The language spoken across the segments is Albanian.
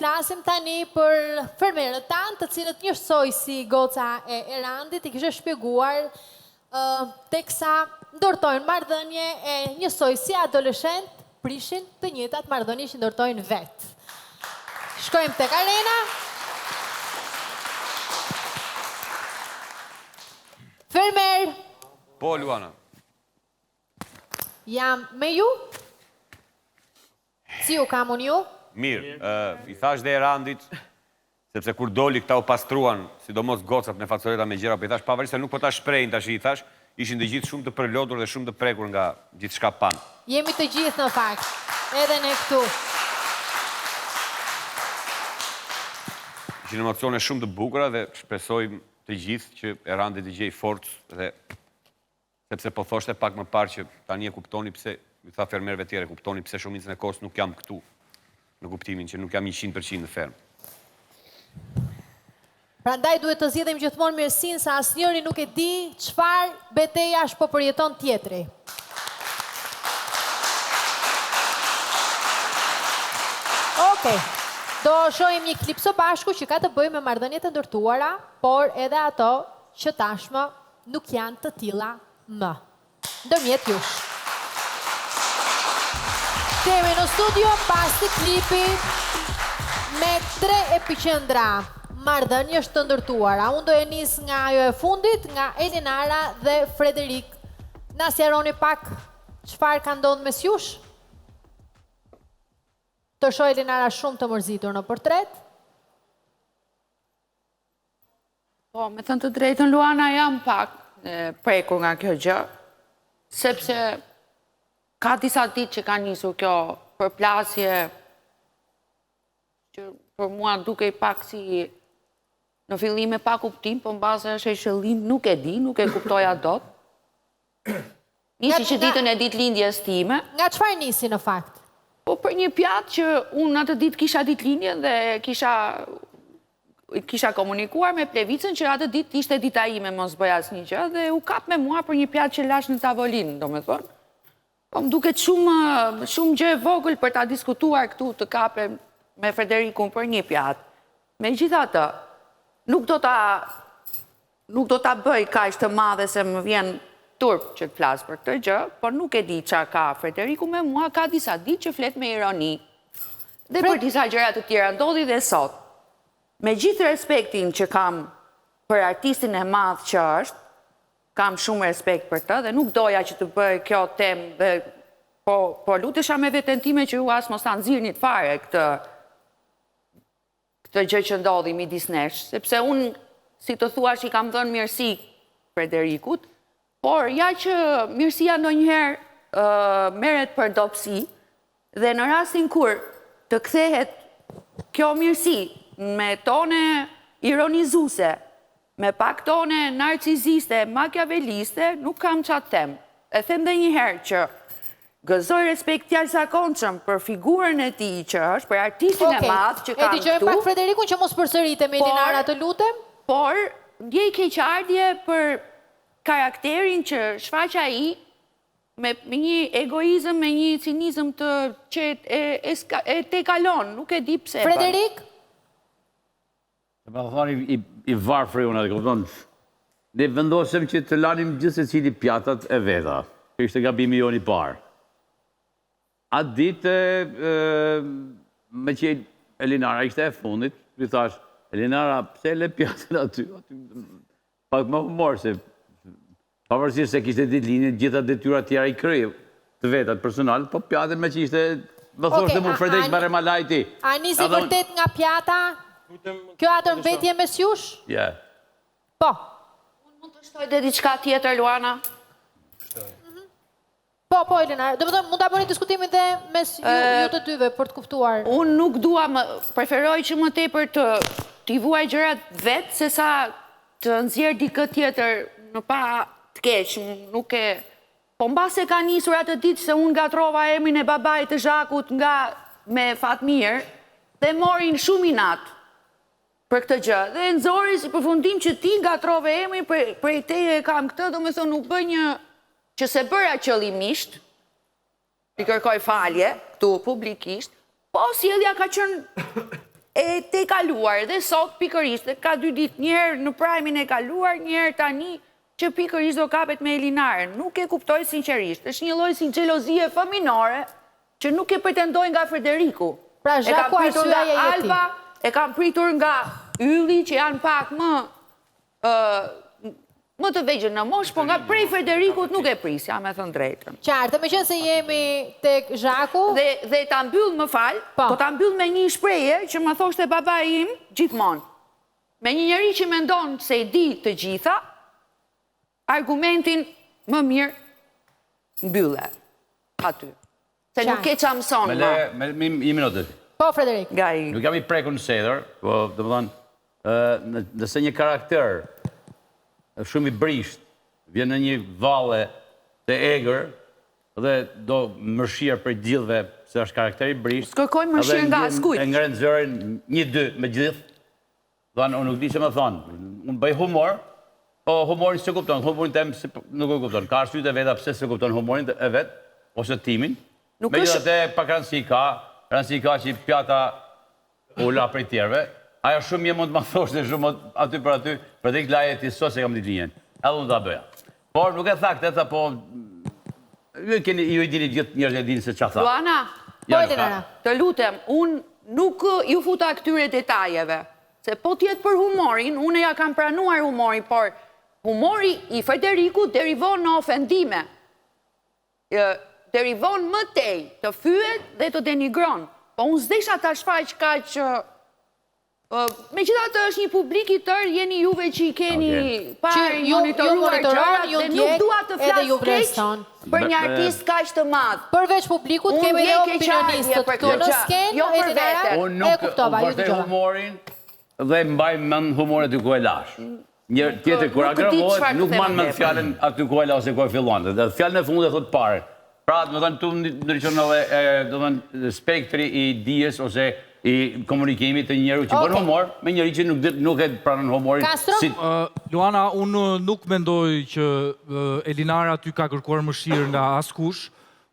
flasim tani për fermerët tanë, të cilët njësoj si goca e Erandit i kishte shpjeguar teksa ndërtojnë marrëdhënie e njësoj si adoleshentë prishin të njëjtat marrëdhënie që ndërtojnë vetë. Shkojmë tek arena. Fermer. Po Luana. Jam me ju. Si ju kam unë ju? Mirë, i thashë dhe Erandit, sepse kur doli këta u pastruan, sidomos gocat me facoleta me gjëra, po i thashë pavarësisht se nuk po ta shprehin tash i thashë, ishin të gjithë shumë të përlotur dhe shumë të prekur nga gjithçka panë. Jemi të gjithë në fakt, edhe ne këtu. Ishin emocione shumë të bukura dhe shpresojmë të gjithë që Erandi të gjejë forcë dhe Sepse po thoshte pak më parë që tani e kuptoni pse, ju tha fermerëve tjerë, e kuptoni pse shumicën e kohës nuk jam këtu, në kuptimin që nuk jam 100% në fermë. Prandaj duhet të zgjedhim gjithmonë mirësinë se asnjëri nuk e di çfarë betejash po përjeton tjetri. Okej. Do shohim një klip së bashku që ka të bëjë me marrëdhëniet e ndërtuara, por edhe ato që tashmë nuk janë të tilla më. Ndërmjet jush. Kthehemi në studio pas këtij klipi me tre epiqendra marrëdhëniesh të ndërtuara. Unë do e nis nga ajo e fundit, nga Elinara dhe Frederik. Na sqaroni pak çfarë ka ndodhur mes jush? Të shoh Elinara shumë të mërzitur në portret. Po, me thënë të drejtën, Luana, jam pak e prekur nga kjo gjë, sepse ka disa ditë që ka nisur kjo përplasje që për mua dukej pak si në fillim e pakuptim, po mbase është e qëllim, nuk e di, nuk e kuptoja dot. Nisi që ditën e ditëlindjes time. Nga çfarë nisi në fakt? Po për një pjatë që unë atë ditë kisha ditëlindjen dhe kisha kisha komunikuar me Plevicën që atë ditë ishte dita ime mos bëj asnjë gjë dhe u kap me mua për një pjatë që lashë në tavolinë, domethënë. Po më duket shumë shumë gjë e vogël për ta diskutuar këtu të kapem me Frederikun për një pjatë. Megjithatë, nuk do ta Nuk do ta bëj kaq të madhe se më vjen turp që të flas për këtë gjë, por nuk e di ça ka Frederiku me mua, ka disa ditë që flet me ironi. Dhe për disa gjëra të tjera ndodhi dhe sot. Me gjithë respektin që kam për artistin e madh që është, kam shumë respekt për të dhe nuk doja që të bëhej kjo temë dhe po po lutesha me veten time që ju as mos ta nxirrnit fare këtë këtë gjë që ndodhi midis nesh, sepse unë, si të thuash, i kam dhënë mirësi Frederikut, por ja që mirësia ndonjëherë merret për dobësi, dhe në rastin kur të kthehet kjo mirësi me tone ironizuese, Me pak tone narciziste, makiaveliste, nuk kam ça të them. E them dhe një herë që gëzoj respekt të jashtëzakonshëm për figurën e tij që është, për artistin e madh që kam këtu. E dëgjojmë pak Frederikun që mos përsëritemi Elinara, të lutem. Por, ndjej keqardhje për karakterin që shfaq ai me një egoizëm, me një cinizëm të që e tejkalon, nuk e di pse e bën. Frederik? Me thënë i, i varfri unë, e kupton? Ne vendosëm që të lanim gjithsecili pjatat e veta. Kjo ishte gabimi jonë i parë. Atë ditë, meqë Elinara ishte e fundit, i thash, Elinara, pse le pjatën aty? aty Pak me humor, se pavarësisht se kishte ditëlindjen, gjitha detyrat tjera i kreu të vetat personal, po pjatën meqë ishte, më thoshte mu Frederik merre ma laj ti. A nisi vërtet nga pjata? Kjo hatërmbetje mes jush? Ja. Po. Unë mund të shtoj dhe diçka tjetër, Luana? Shtoj. Po, po, Elena, domethënë, mund ta bëni diskutimin dhe mes ju, ju të dyve për të kuptuar. Unë nuk dua më, preferoj që më tepër të t'i vuaj gjërat vetë, se sa të nxjerr dikë tjetër në pah të keq, nuk e... Po mbase ka nisur atë ditë se unë ngatërrova emrin e babait të Zhakut nga me Fatmir, dhe mori shumë inat për këtë gjë, dhe e nxori si përfundim që ti ngatërrove emrin prej teje e kam këtë, domethënë u bë një që s'e bëra qëllimisht, i kërkoj falje këtu publikisht, po sjellja ka qenë kaluar dhe sot pikërisht, dhe ka dy ditë, një herë në prime-in e kaluar, një herë tani që pikërisht do kapet me Elinarën. Nuk e kuptoj sinqerisht. Është një lloj si xhelozie fëminore që nuk e pretendoj nga Frederiku. Pra, E kam Zhaku, pritur nga arsyeja je ti. Alba, e kam pritur nga Ylli që janë pak më ë më të vegjël në moshë, po nga prej Frederikut nuk e prisja, me thënë drejtën. Qartë, meqenëse jemi tek Zhaku, Dhe, dhe ta mbyll më fal, Po. po ta mbyll me një shprehje që më thoshte babai im gjithmonë. Me një njeri që mendon se i di të gjitha, argumentin më mirë mbylle aty. Se nuk ke ça mëson Me më le, me, me, një minutë. po Frederik. nga i. Nuk jam i prekur në sedër, po, do të thënë, ë, në- nëse një karakter shumë i brisht vjen në një valle të egër dhe do mëshirë për gjithëve se është karakter i brisht. S'kërkoj mëshirë edhe nga ndjen- askujt. E ngren zërin një dy me gjithë. Dhe unë nuk di që më thonë. Unë bëj humor, po humorin s'e kupton, humorin tem se nuk e kupton. Ka arsyet e veta pse s'e kupton humorin e vet ose timin. Nuk është- Megjithatë pak rëndësi ka, rëndësi ka që pjata u la prej tjerëve. Ajo shumë mirë mund të ma thoshte shumë aty për aty, Frederik laje ti sot se kam ditëlindjen. Edhe unë ta bëja. Por nuk e tha këtë, tha po ju e keni ju i dini gjithë njerëzit e dini se çfarë tha. Luana, Ja, Po nuk ka. Elinara. të lutem, unë nuk ju futa këtyre detajeve. Se po t'jetë për humorin, unë ja kam pranuar humorin, por humori i Frederikut derivon në ofendime. Ë, Derivon më tej, të fyet dhe të denigron. Po unë s'desha ta shfaq kaq ë, ë, Megjithatë është një publik i tërë, jeni juve që i keni Okej. parë, Që ju- ju monitoruar monitoroni, gjërat ju dhe nuk ndjek, dua të edhe flas ju keq vlerëson. për një Be- artist kaq të madh. Përveç publikut Unë kemi ndjej edhe keqardhje opinionistët për këtu këtë në gjë, skenë, jo për Elinara, veten. Unë e nuk kuptova, unë ju vazhdoj dëgjova. humorin dhe mbaj mend humorin aty ku e lash. Një tjetër kur nuk di agravohet, çfarë të nuk them mban më mend tepër. fjalën aty ku e la ose ku e fillon. Dhe fjalën e fundit e thot parë. Pra, do të thënë, tu ndryshon edhe, e, do të thënë, spektri i dijes ose i komunikimit të njeriu që bën Okej. humor me njeriu që nuk nuk e pranon humorin. Kastro? Si Ë, Luana, unë nuk mendoj që ë, Elinara aty ka kërkuar mëshirë nga askush.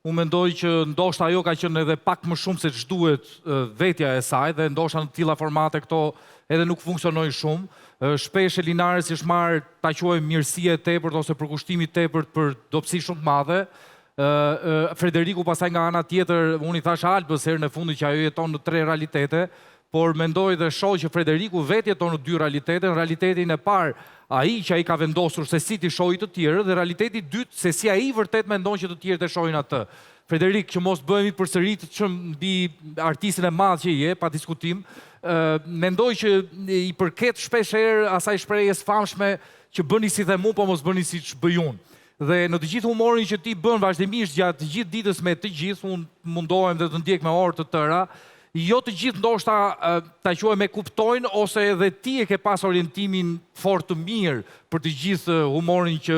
Unë mendoj që ndoshta ajo ka qenë edhe pak më shumë se ç'duhet ë, vetja e saj dhe ndoshta në të tilla formate këto edhe nuk funksionojnë shumë. Ë, Shpesh Elinarës i është marrë ta quajmë mirësia e tepërt ose përkushtimi i tepërt për dobësi shumë të madhe. Ë, ë, Frederiku pastaj nga ana tjetër, unë i thash Albës herën e fundit që ajo jeton në tre realitete, por mendoj dhe shoh që Frederiku vetë jeton në dy realitete, në realitetin e parë, ai që ai ka vendosur se si t'i shohë të tjerët dhe realiteti i dytë se si ai vërtet mendon që të tjerët e shohin atë. Frederik, që mos bëhemi përsëritshëm mbi artistin e madh që je, pa diskutim, ë, mendoj që i përket shpesh herë asaj shprehjes famshme që bëni si the mu, po mos bëni siç bëj unë. Dhe në të gjithë humorin që ti bën vazhdimisht gjatë të gjithë ditës me të gjithë, unë mundohem dhe të ndjek me orë të tëra, jo të gjithë ndoshta ë, ta quajmë e kuptojnë ose edhe ti e ke pas orientimin fort të mirë për të gjithë humorin që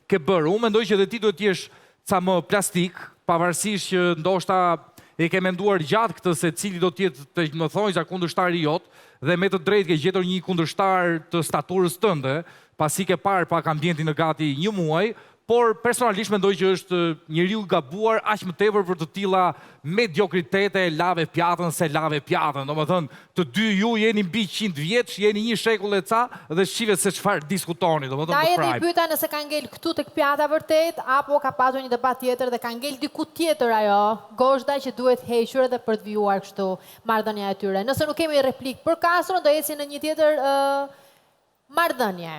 ke bërë. Unë mendoj që edhe ti duhet të jesh ca më plastik, pavarësisht që ndoshta e ke menduar gjatë këtë se cili do të jetë të më thonjë kundërshtari jot dhe me të drejtë ke gjetur një kundërshtar të staturës tënde, pasi ke parë pak ambientin në gati një muaj, por personalisht mendoj që është njeriu i gabuar aq më tepër për të tilla mediokritete, lave pjatën se lave pjatën. Domethënë, të dy ju jeni mbi 100 vjeç, jeni një shekull e ca dhe shihet se çfarë diskutoni, domethënë Ta për edhe i prime. pyeta nëse ka ngel këtu tek pjata vërtet apo ka patur një debat tjetër dhe ka ngel diku tjetër ajo gozhda që duhet hequr edhe për të vijuar kështu marrëdhënia e tyre. Nëse nuk kemi replik për Kastron, do ecim në një tjetër ë marrëdhënie.